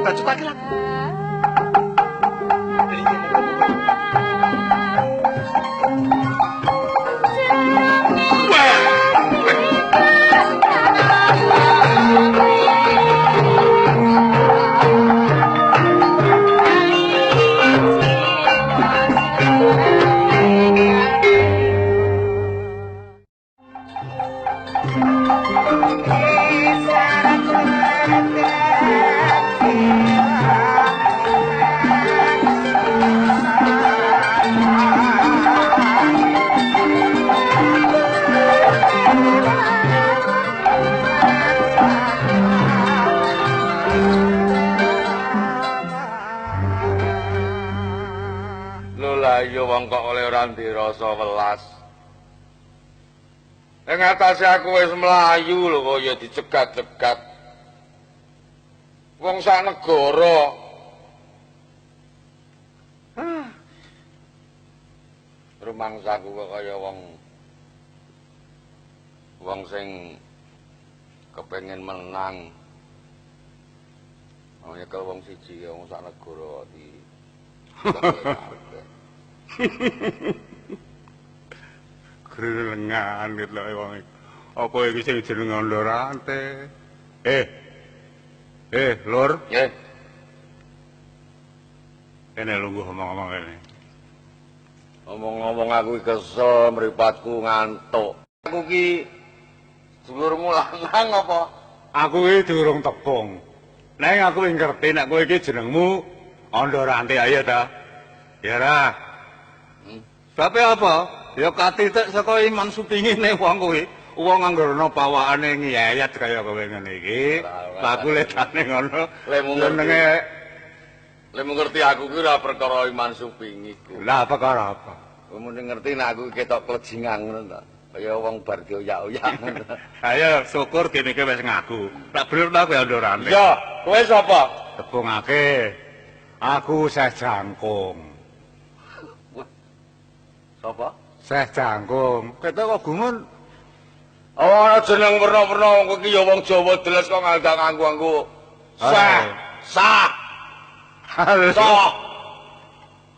Dibacutake lah. Rasa welas. Ing atase aku wis mlayu lho kok ya dicegat-cegat. Wong sak negara. Rumangsaku kok kaya wong sing kepengin menang. Wong nyekel wong siji wong sak negara di Grelengan gitu lho wong iki. Apa iki sing jenenge Andorante? Lur. Nggih. Kene lungguh omong-omong kene. Omong-omong aku iki kesel, mripatku ngantuk. Aku ki dulurmu lanang apa? Aku iki durung tepung. Neng aku wis ngerti nek kowe iki jenengmu Andorante ayo ta. Ya ra. Sebab apa? Ya katitik saka iman supingine wong kuwi. Wong anggere ana pawakane ngiyayat kaya kowe ngene iki. Laku letane ngono. Lemu ngerti aku ki ora perkara iman suping iku. Lah perkara apa? Kowe muni ngerti nek aku ketok klejingan ngono ta. Kaya wong bar dioyak-oyak ngono. Ayo syukur dene iki wis ngaku. Tak bener ta kowe Andorante? Iya, kowe sapa? Tepungake. Aku Syekh Jangkung. Sapa? Syekh Jangkung. Ketok kok gumun. Ora jeneng werna-werna wong kowe iki ya wong Jawa jelas kok ngandak nganggo-nganggo. Sah. Sah. Sah.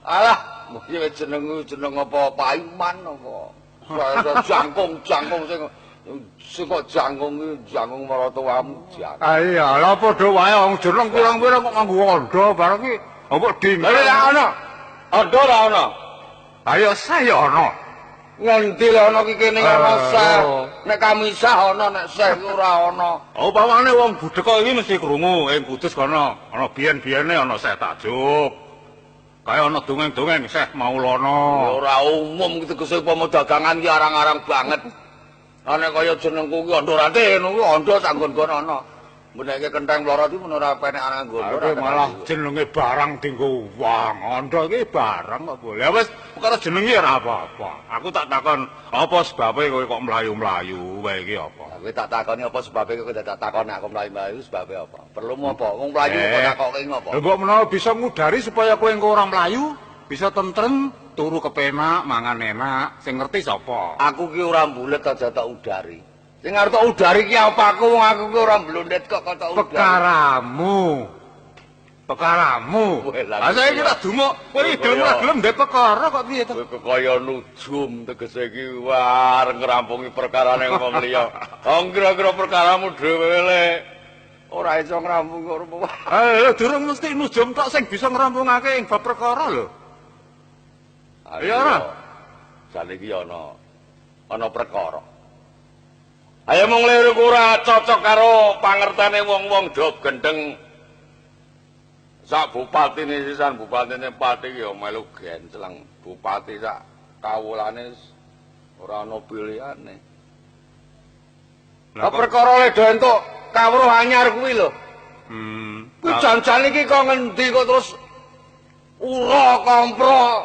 Alah, mesti jenengku jeneng apa Paiman apa? Jangkung-jangkung sing kok jangkung iki jangkung maratuwamu jang. Ah iya, lha padha wae wong jeneng pirang-pirang kok nganggo andha bareng iki. Apa dingin? Lah ana. Andha ora ana. Ayo saya ana. Ngendi lho ana iki kene ana seh. Nek kamisah ana, nek seh ora ana. Oh, pawane wong budhek kok iki mesti krungu ing Kudus kono. Ana biyen-biyene ana Syekh Tajuk. Kaya ana dongeng-dongeng Syekh Maulana. Ora umum tegese upama dagangan ki arang-arang banget. Ana kaya jenengku ki Andorante ngono kuwi andha sak nggon-nggon ana. Meneke kenteng mlorot iki men ora penek ana nggon ora. Malah jenenge barang dinggo wong. Andha iki barang kok boleh. Wis perkara jenenge ora apa-apa. Aku tak takon apa sebabe kowe kok mlayu-mlayu wae iki apa? Kowe tak takoni apa sebabe kowe tak takon aku mlayu-mlayu sebabe apa? Perlumu apa? Wong mlayu kok takoke ngopo? Lha mbok menawa bisa ngudari supaya kowe engko ora mlayu, bisa tentrem, turu kepenak, mangan enak, sing ngerti sapa? Aku ki ora mbulet aja tak udari. Sing arep tok udari ki apa aku wong aku ki ora mblondet kok kok tok udari. Pekaramu. Pekaramu. Lah saiki tak dumuk, kowe iki gelem ora gelem ndek perkara kok piye to? Kowe kaya nujum tegese iki war ngrampungi perkarane wong liya. Wong kira-kira perkaramu dhewe le ora iso ngrampung kok rupa. Durung mesti nujum tok sing bisa ngrampungake ing bab perkara lho. Ya ora. Jane iki ana perkara. Ayo mung liru ora cocok karo pangertane wong-wong do gendeng. Sak bupatine sisan bupatine Pati ya melu genceleng bupati sak kawulane ora ana pilihane. Lah perkara le do entuk kawruh anyar kuwi lho. Kuwi jan-jan iki kok ngendi kok terus ura kompro.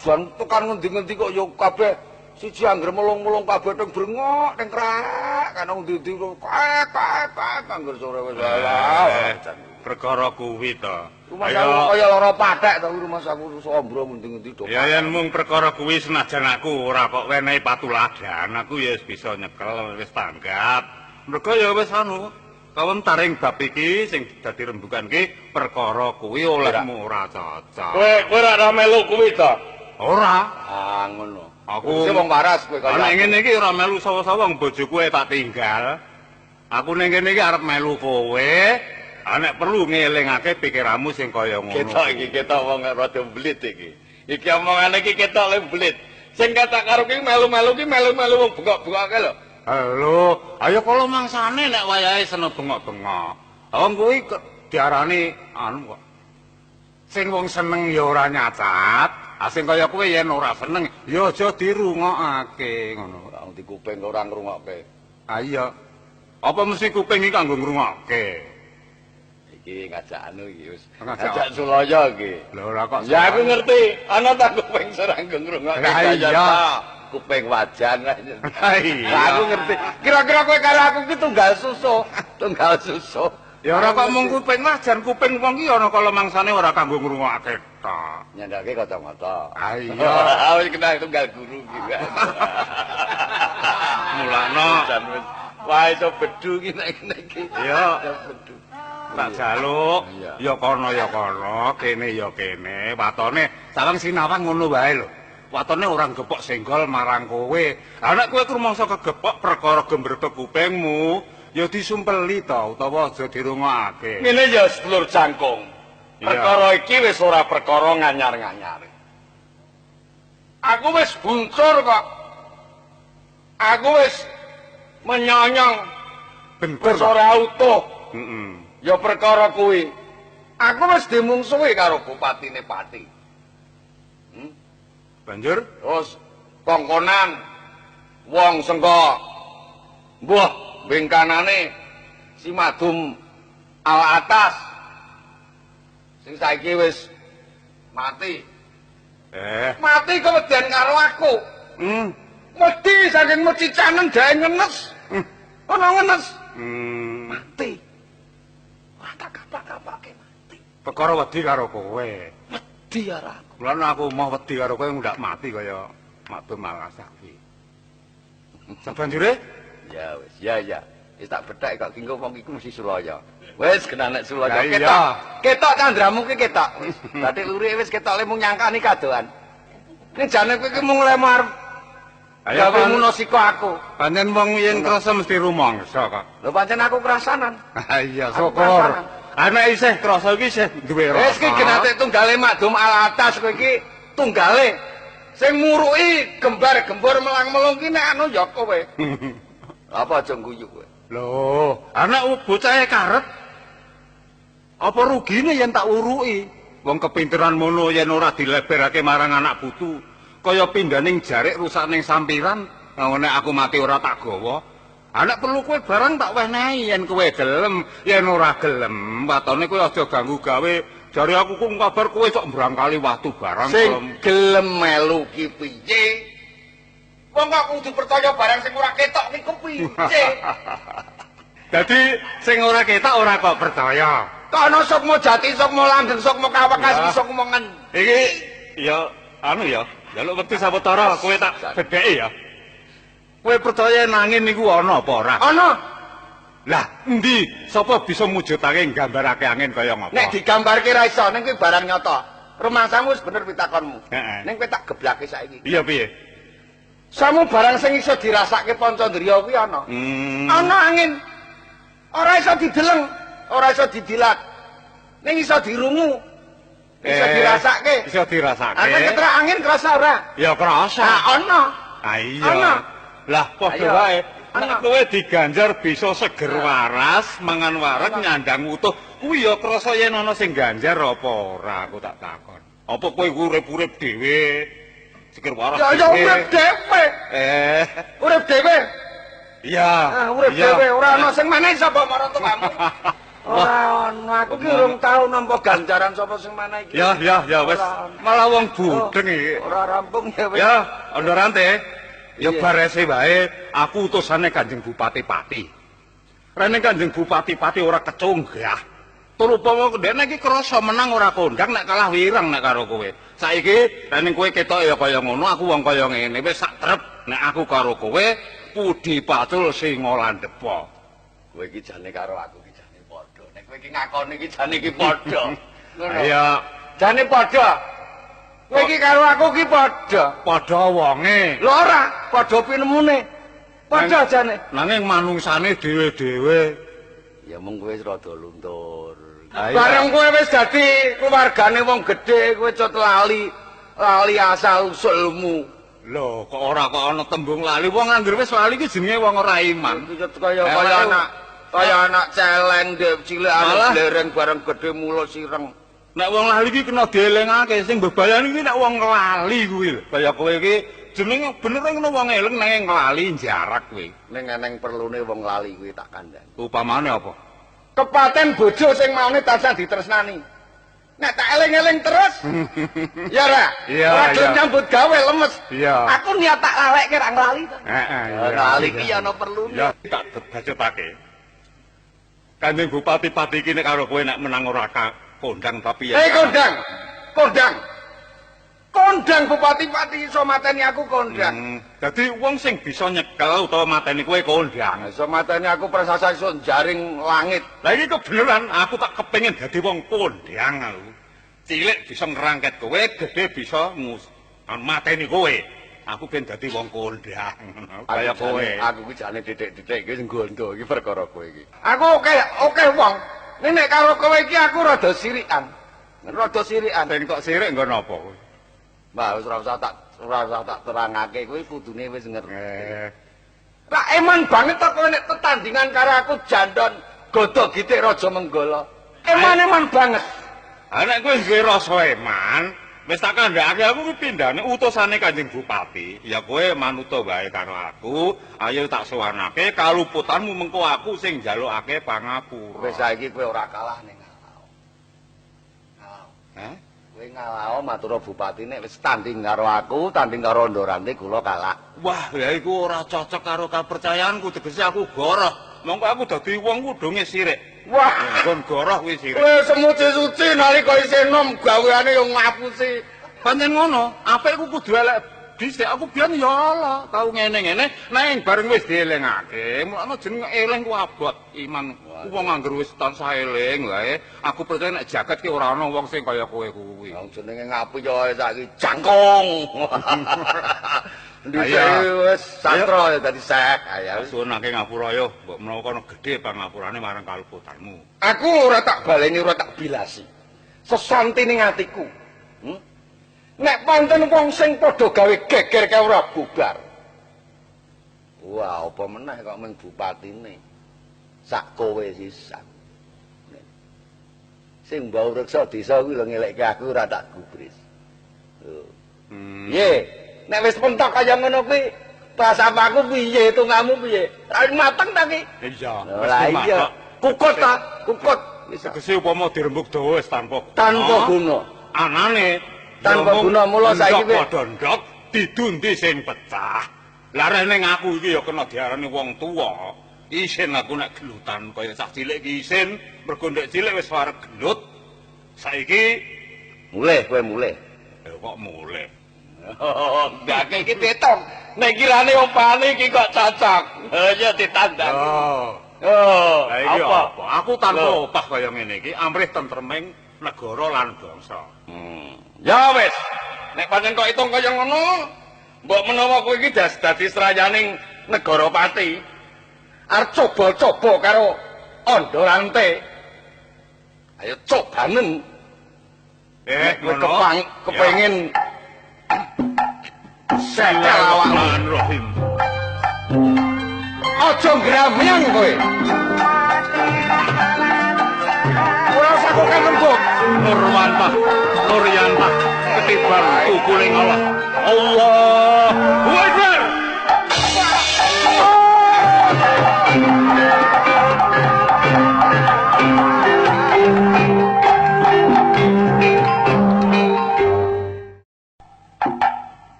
Jan tekan ngendi-ngendi kok ya kabeh siji angger melung-melung kabeh teng brengok teng krak kana ngendi-endi kek kek kek angger sore wis alah. Perkara kuwi to. Ayo kaya lara pathek to rumahsaku sombro ngendi-ngendi do. Ya yen mung perkara kuwi senajan aku ora kok wenehi patuladan, aku ya wis bisa nyekel wis tanggap. Mergo ya wis anu Kawentaring bab iki sing dadi rembugan ki perkara kuwi olehmu ora cocok. Kowe ora melu kuwi ta? Ora. Ah ngono. Aku wong waras kowe kaya. Nek ngene iki ora melu sawa-sawa wong bojoku tak tinggal. Aku ning kene iki arep melu kowe. Nek perlu ngelingake pikiranmu sing kaya ngono. Ketok iki ketok wong rada mblit iki. Iki omongane iki ketok le mblit. Sing kata karo ki melu-melu ki melu-melu wong bengok-bengoke lho. Lho, ayo kala mangsane nek wayahe seneng bengok-bengok. Wong kuwi diarani anu kok. Sing wong seneng ya ora nyacat, ah sing kaya kowe yen ora seneng ya aja dirungokake ngono. Wong di kuping ora ngrungokke. Ah iya. Apa mesti kuping iki kanggo ngrungokke? Iki ngajak anu iki wis. Ngajak Sulaya iki. Lho ora kok. Ya aku ngerti, ana ta kuping ora ngrungokke kaya ta. Kuping wajan. Iya. Aku ngerti. Kira-kira kowe karo aku ki tunggal susu, tunggal susu. Ya ora kok mung kuping wajan, kuping wong ki ana kala mangsane ora kanggo ngrungokake tok. Nyandake kacamata. Ah iya. Wis kena tunggal guru ki. Mulane wah iso bedu ki nek ngene iki. Iya. Bedu. Tak jaluk ya kono ya kono, kene ya kene, watone sawang sinawang ngono wae lho. Watone ora gepok senggol marang kowe. Lah nek kowe krumangsa kegepok perkara gembrebe kupingmu, ya disumpeli ta utawa aja dirungokake. Ngene ya sedulur jangkung. Perkara iki wis ora perkara nganyar-nganyar. Aku wis buncur kok. Aku wis menyonyong bentur ora utuh. Heeh. Ya perkara kuwi. Aku wis dimungsuhi karo bupatine Pati. Banjur terus kongkonan wong sengko mbuh bengkanane si Madum al atas sing saiki wis mati. Mati kewedian karo aku. Wedi saking mecicanen jae ngenes. Ana ngenes. Mati. Ora tak kapak-kapake mati. Perkara wedi karo kowe. Wedi karo aku. Mulane aku mau wedi karo kowe ndak mati kaya Makdum Al-Asah kuwi. Sabanjure? Ya wis, ya ya. Wis tak bethek kok ki engko wong iku mesti Sulaya. Wis kena nek Sulaya ketok. Ketok candramu ki ketok. Wis bathik lurik wis ketok le mung nyangkani kadoan. Ning jane kowe ki mung lemu arep gawe munasika aku. Pancen wong yen krasa mesti rumangsa kok. Lho pancen aku krasanan. Ha iya, syukur. Ana isih krasa iki isih duwe rasa. Wis ki genate tunggale Makdum Al Atas kowe iki tunggale. Sing muruki gembar-gembor melang-melung ki nek anu ya kowe. Apa aja guyu kowe? Lho, anak bocahe karep. Apa rugine yen tak uruki? Wong kepinteran mono yen ora dileberake marang anak putu, kaya pindhaning jarik rusak ning sampiran, nek aku mati ora tak gawa. Anak perlu kowe barang tak wenehi yen kowe gelem, yen ora gelem, watone kowe aja ganggu gawe. Jare aku ku kabar kowe sok mbrangkali watu barang. Sing gelem melu ki piye? Wong kok kudu percaya barang sing ora ketok niku piye? Dadi sing ora ketok ora kok percaya. Kok ana sukma jati, sukma langgeng, sukma kawekas, sukma ngendi? Iki ya anu ya, njaluk wektu sawetara kowe tak bedheki ya. Kowe percaya nangin niku ana apa ora? Ana. Lah, endi? Sapa bisa mujudake nggambarake angin kaya ngapa? Nek digambarke ra iso, ning kuwi barang nyata. Rumangsamu wis bener pitakonmu. Ning kowe tak geblake saiki. Iya piye? Samu barang sing iso dirasake pancandriya kuwi ana. Ana angin. Ora iso dideleng, ora iso didilat. Ning iso dirungu. Iso dirasake. Iso dirasake. Aku ketrak angin krasa ora? Ya krasa. Ah ana. Ah iya. Ana. Lah padha wae. Nek kowe diganjar bisa seger waras, mangan wareg, nyandang utuh, kuwi ya krasa yen ana sing ganjar apa ora aku tak takon. Apa kowe urip-urip dhewe? Seger waras. Ya ya urip dhewe. Urip dhewe. Iya. Ah urip dhewe ora ana sing menehi sapa marang tuamu. Ora ana, aku ki urung tau nampa ganjaran sapa sing menehi iki. Ya ya ya wis. Malah wong budheng iki. Ora rampung ya wis. Ya, Andorante. Ya barese wae, aku utusane Kanjeng Bupati Pati. Rene Kanjeng Bupati Pati ora kecunggah. Tur upama ndekne iki krasa menang ora kondang nek kalah wireng nek karo kowe. Saiki rene kowe ketok ya kaya ngono, aku wong kaya ngene wis sak trep nek aku karo kowe pudi pacul singa landhepa. Kowe iki jane karo aku iki Kowe iki ngakoni iki jane iki padha. Ngono. Iya. Jane padha. Kowe iki karo aku iki padha. Padha wonge. Lho ora, padha pinemune. Padha jane. Nanging manungsane dhewe-dhewe. Ya mung kowe wis rada luntur. Bareng kowe wis dadi keluargane wong gedhe, kowe cot lali, lali asal usulmu. Lho, kok ora kok ana tembung lali. Wong anggere wis lali iki jenenge wong ora iman. Kaya kaya anak, kaya anak celeng ndek cilik anu blereng bareng gedhe mulut sireng. Nek wong lali iki kena dielingake, sing bebayani iki nek wong lali kuwi lho. Kaya kowe iki jenenge bener ngono wong eling nanging lali jarak kowe. Ning eneng perlune wong lali kuwi tak kandhani. Upamane apa? Kepaten bojo sing maune tansah ditresnani. Nek tak eling-eling terus. Ya ora? Iya. Ora nyambut gawe lemes. Iya. Aku niat tak lalekke ra nglali to. Heeh. Lali iki ya ana perlune. Ya tak bacotake. Kanjeng Bupati Pati iki nek karo kowe nek menang ora kondang tapi ya. Kondang. Kondang. Kondang Bupati Pati iso mateni aku kondang. Dadi wong sing bisa nyekel utawa mateni kowe kondang. Iso mateni aku prasasa iso jaring langit. Lah iki kebeneran aku tak kepengin dadi wong kondang aku. Cilik bisa ngrangket kowe, gedhe bisa mateni kowe. Aku ben dadi wong kondang kaya kowe. Aku iki jane titik-titik iki sing gondo iki perkara kowe iki. Aku oke wong. Nek karo kowe iki aku rada sirikan. Rada sirikan. Sing tok sirik nggo napa kowe? Mbah wis ora usah tak terangake kowe kudune wis ngerti. Ra eman banget to kowe nek tetandingan karo aku jandon godhog gitik Raja Menggala. Eman-eman banget. Ha nek kowe duwe rasa eman, wis tak kandhakake aku kuwi pindhane utusane Kanjeng Bupati. Ya kowe manuta wae karo aku, ayo tak sowanake kaluputanmu mengko aku sing njalukake pangapura. Wis saiki kowe ora kalah ning ngalao. Ngalao. Hah? Kowe ngalao matur bupati nek wis tanding karo aku, tanding karo Ndorante kula kalah. Wah, ya iku ora cocok karo kapercayaanku, tegese aku goroh. Mongko aku dadi wong kudunge sirik. Wah, nggon goroh kuwi sirik. Kowe semuci-suci nalika isih enom gaweane yo ngapusi. Pancen ngono, apik ku kudu elek dhisik. Aku biyen ya ala, tau ngene-ngene, nanging bareng wis dielingake, mulane jenenge eling ku abot iman. Wong angger wis tansah eling wae, aku percaya nek jagat ki ora ana wong sing kaya kowe kuwi. Wong jenenge ngapu ya saiki jangkung. Dhisik wis sastra ya dadi sek. Ayo suwunake ngapura yo, mbok menawa kono gedhe pangapurane marang kaluputanmu. Aku ora tak baleni, ora tak bilasi. Sesanti ning atiku. Nek pancen wong sing padha gawe geger kae ora bubar. Wah, apa meneh kok mung bupatine. Sak kowe sisan. Sing mbau reksa desa kuwi lho ngelekke aku ora tak gubris. Lho. Piye? Nek wis pentok kaya ngono kuwi, prasapaku piye, hitunganmu piye? Ra mateng ta ki? Iya. Lah iya. Kukut ta, kukut. Tegese upama dirembug dawa wis tanpa guna. Tanpa guna. Anane tanpa guna mula saiki wis padha ndok didundi sing pecah. Lah ning aku iki ya kena diarani wong tuwa. Isin aku nek gelutan kaya cah cilik iki isin, mergo ndek cilik wis wareg gelut. Saiki mulih kowe mulih. Ya kok mulih. Oh, ndake iki tetong. Nek kirane opane iki kok cocok. Ya ditandang. Oh. Oh, apa? Aku tanpa opah kaya ngene iki amrih tentreming negara lan bangsa. Ya wis. Nek pancen kok itung kaya ngono, mbok menawa kowe iki dadi srayaning negara Pati. Arep coba-coba karo Andorante. Ayo cobanen. Kowe kepengin setel awakmu. Aja ngramyang kowe. Ora usah kok rembug. Nurwantah, Nuryantah, ketiban kukuling Allah. Allahu Akbar.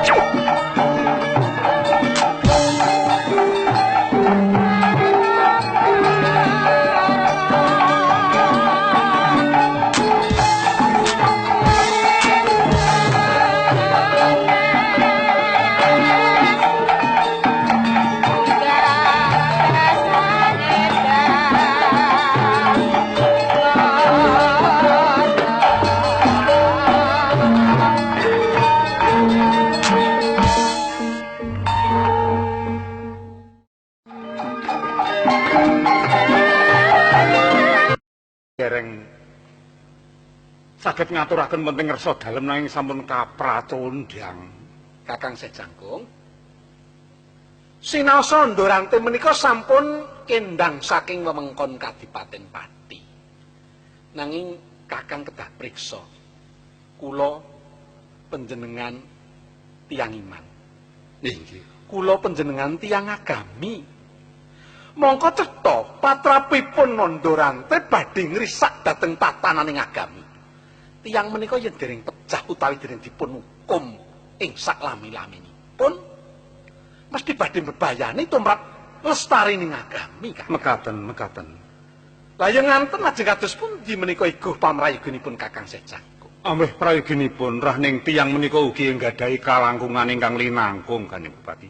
Choo! Dereng saged ngaturaken penting ngersa dalem nanging sampun kapracondhang. Kakang Sejangkung. Sinaosa Ndorante menika sampun kendang saking wewengkon Kadipaten Pati. Nanging Kakang kedah priksa. Kula panjenengan tiyang iman. Inggih. Kula panjenengan tiyang agami. Mongko cetha patrapipun Nandorante badhe ngrisak dhateng tatananing agami. Tiyang menika yen dereng pecah utawi dereng dipun hukum ing saklami-laminipun mesti badhe mbebayani tumrap lestarining agami, Kakang. Mekaten, mekaten. Lah yen nganten lajeng kados pundi menika iguh pamrayoginipun Kakang Sejangkung? Amrih prayoginipun rahning tiyang menika ugi nggadahi kalangkungan ingkang linangkung, Kanjeng Bupati.